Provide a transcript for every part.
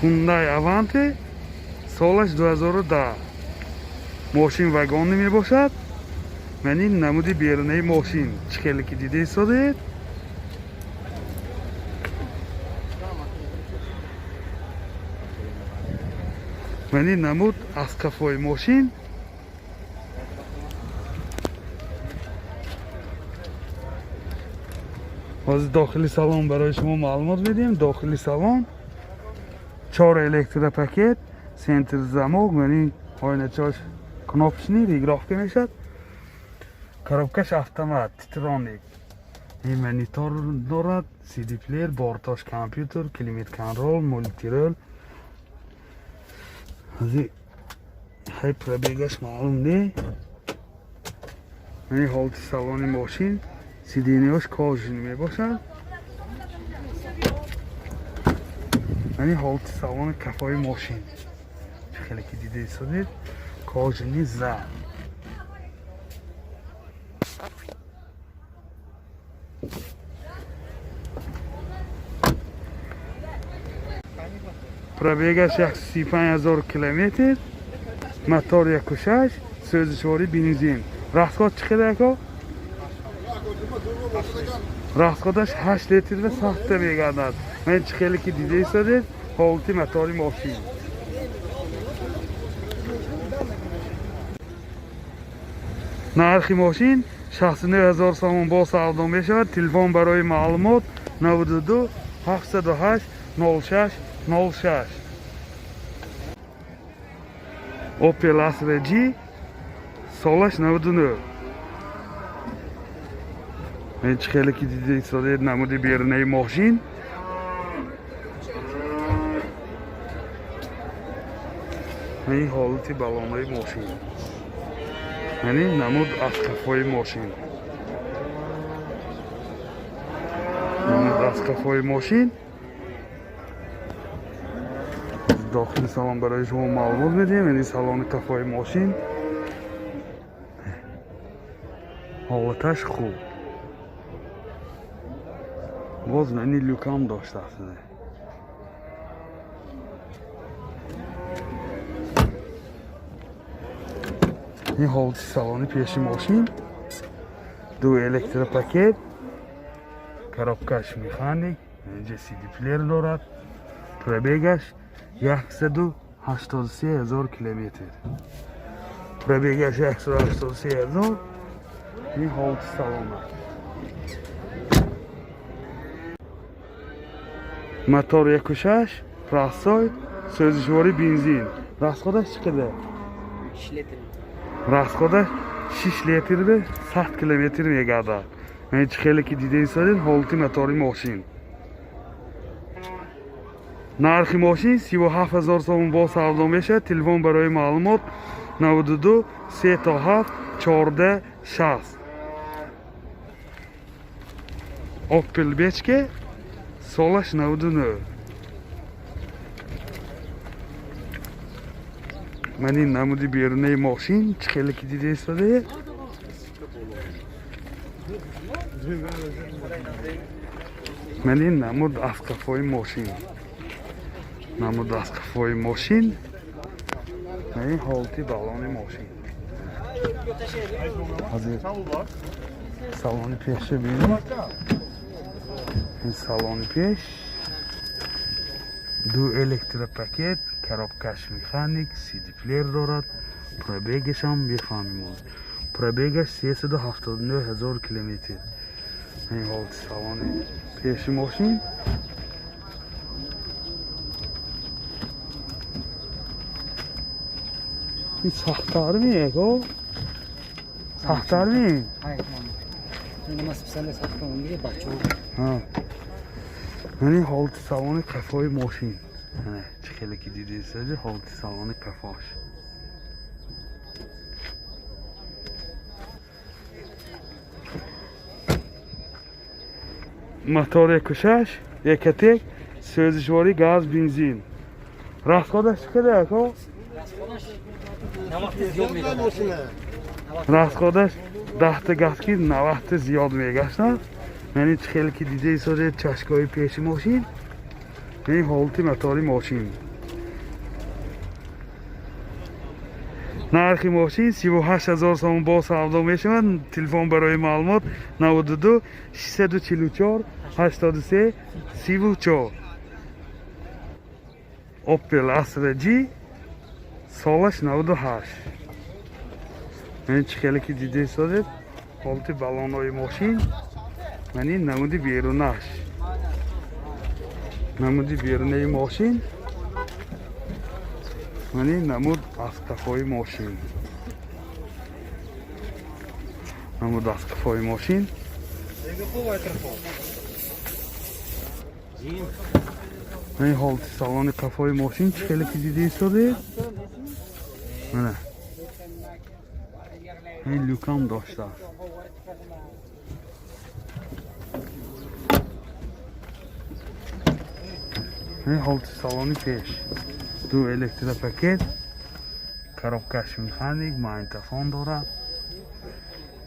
Hyundai Avante, солаш 2010. Мошин вагонӣ мебошад. Ман ин намуди берунаи мошин, чӣ хеле ки дида истодаед. Ман ин намуд аз қафои мошин. Ҳозир дохили салон барои шумо маълумот медиҳем. Дохили салон чор электропакет, центр замок, ман ин оиначаош кнопочный, регулировка мешавад. Коробкаш автомат, Титроник. Ин монитор дорад, CD плеер, борташ компютер, климат контроль, мультируль. Ҳозир ҳай пробегаш маълум не. Ман ин ҳолати салони мошин, сиденияш кожаный мебошад. Ман ин ҳолати салони кафои мошин. Чӣ хеле ки дида истодед, кожаный зад. Пробегаш 135 ҳазор километр, мотор 1,6, сӯзишворӣ бензин. Расход чӣ қадар, ако? Расходаш 8 литр ва сахта мегардад. Ман чӣ хеле ки дида истодед, ҳолати мотори мошин. Нархи мошин 69 ҳазор сомон, бо савдо мешавад. Телефон барои маълумот 92 708 06 06. Opel Astra G, солаш 99. Ман чӣ хеле ки дида истодед, намуди берунаи мошин. Ин ҳолати балонаи мошин. Яъне намуд аз қафои мошин. Намуд аз қафои мошин. Дохили салон барои шумо маълумот медиҳем. Яъне салони қафои мошин ҳолаташ хуб. Боз яъне люкам доштааст. Ин ҳолати салони пеши мошин. Ду электропакет, коробкаш механик, инҷа CD плеер дорад. Пробегаш 183 ҳазор километр. Пробегаш 183 ҳазор. Ин ҳолати салон аст. Мотор 1,6, простой, сӯзишворӣ бензин. Расходаш чӣ қадар? 6 литр. Расходаш 6 литр ба 100 километр мегардад. Ман чӣ хеле ки дида истодед, ҳолати мотори мошин. Нархи мошин 37 ҳазор сомон, бо савдо мешавад. Телефон барои маълумот 92 3 то 7 14 60. Opel Bechke, солаш 99. Ман ин намуди берунаи мошин, чӣ хеле ки дида истодед. Ман ин намуд аз қафои мошин. Намуд аз қафои мошин. Ман ин ҳолати балони мошин. Ҳозир салони пеша бинем. Ин салони пеш ду электропакет, коробкаш механик, CD плеер дорад. Пробегашам мефаҳмем. Пробегаш 379 ҳазор километр. Ин ҳолати салони пеши мошин. Ин сахттар ми, ако? Сахттар ми? Ин ма специально сахтам диге бачаҳо. Ҳа. Яъне ҳолати салони қафои мошин. Чӣ хеле ки дида истодед, ҳолати салони қафош. Мотор 1,6, Ecotec, сӯзишворӣ газ, бензин. Расходаш чӣ қадар, ако? Расходаш 90 зиёд медонад. Расходаш 10-та газ ки 90-та зиёд мегаштад. Яъне чӣ хеле ки дида истодед, чашкаҳои пеши мошин. Ин ҳолати мотори мошин. Нархи мошин 38 000 сомон бо савдо мешавад. Телефон барои маълумот 92 644 83 34. Opel Astra G, солаш 98. Ин чӣ хеле ки дида истодед, ҳолати баллонҳои мошин, ман ин намуди берунаш. Намуди берунаи мошин, ман ин намуд аз қафои мошин. Намуд аз қафои мошин. Ин ҳолати салони қафои мошин чӣ хеле ки дида истодед. Мана. Ин люкам доштааст. Ин ҳолати салони пеш. Ду электропакет, коробкаш механик, магнитофон дорад,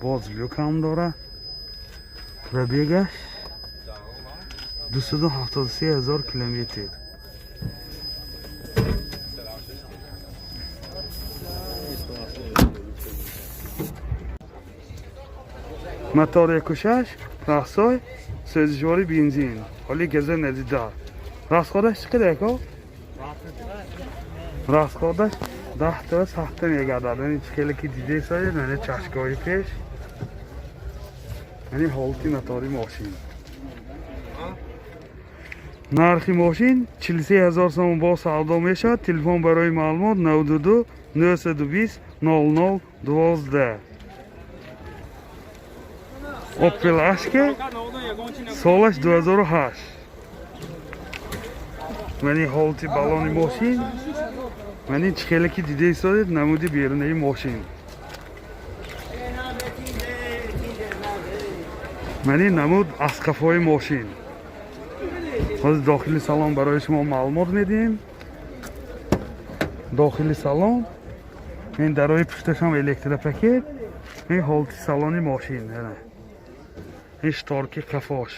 боз люкам дорад. Пробегаш 273 000 километр. Мотор 1.6, расой, сӯзишвори бензин. Ҳоли газа надида. Расходаш чӣ қадар яко? Расходаш 10 та сахта мегардад. Яъне чӣ хеле ки дида истодед, яъне чашкои пеш. Яъне ҳолати мотори мошин. Нархи мошин 43 000 сомон бо савдо мешавад. Телефон барои маълумот 92 920 00 12. Opel Astra, солаш 2008. Мани ҳолати баллони мошин, мани чӣ хеле ки дида истодед, намуди берунаи мошин. Мани намуд аз қафои мошин. Ҳозир дохили салон барои шумо маълумот медиҳем. Дохили салон, ин дарои пушташам электропакет, ин ҳолати салони мошин. Ин шторки қафош.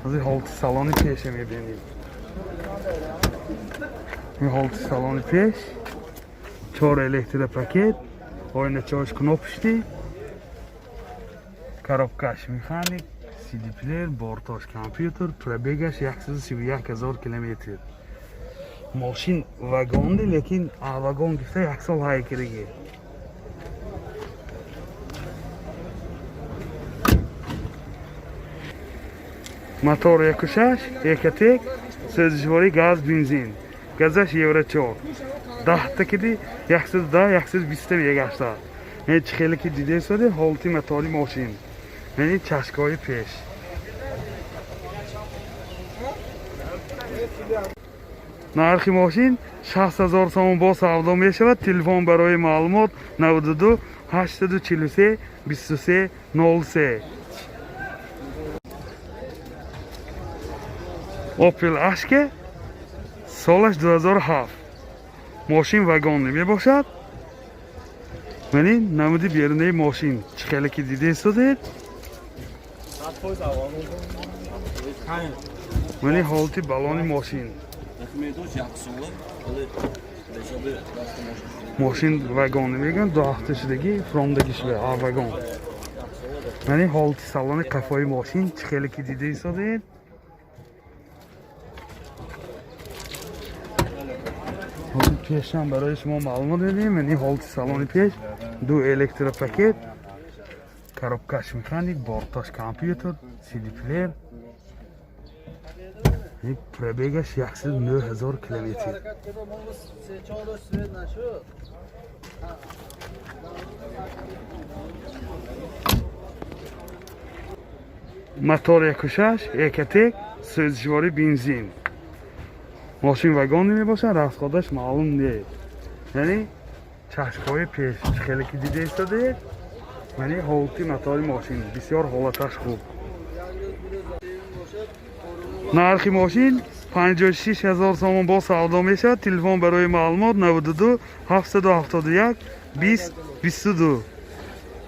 Ҳозир ҳолати салони пеша мебинем. Ин ҳолати салони пеш, 4 электропакет, оиначаҳош кнопочный, коробкаш механик, CD плеер, бортош компютер, пробегаш 131 000 километр. Мошин вагонди, лекин вагон гифта як сол ҳай кираги. Мотор 1.6, Экотек, сӯзишворӣ газ, бензин. Газаш Евро 4. 10 та киди 110, 120 мегаштад. Яъне чӣ хеле ки дида истодед, ҳолати мотори мошин. Яъне чашкои пеш. Нархи мошин 60 000 сомон бо савдо мешавад. Телефон барои маълумот 92 843 23 03. Opel Astra, солаш 2007. Мошин вагонӣ мебошад. Мани намуди берунаи мошин чӣ хеле ки дида истодед. Мани ҳолати баллони мошин. Мошин вагонӣ мегӯянд, ду ҳафта шудагӣ фромдагӣ шуда, а вагон. Мани ҳолати салони қафои мошин чӣ хеле ки дида истодед. Пешам барои шумо маълумот медиҳем. Ин ҳолати салони пеш, ду электропакет, коробкаш механик, бортош компютер, CD плеер. Ин пробегаш 109 000 километр. Мотор 1.6, Экотек, сӯзишворӣ бензин. Мошин вагонӣ мебошад, расходаш маълум нест. Яъне чашкҳои пеш чӣ хеле ки дида истодед, яъне ҳолати мотори мошин бисёр ҳолаташ хуб. Нархи мошин 56 000 сомон бо савдо мешавад. Телефон барои маълумот 92 771 20 22.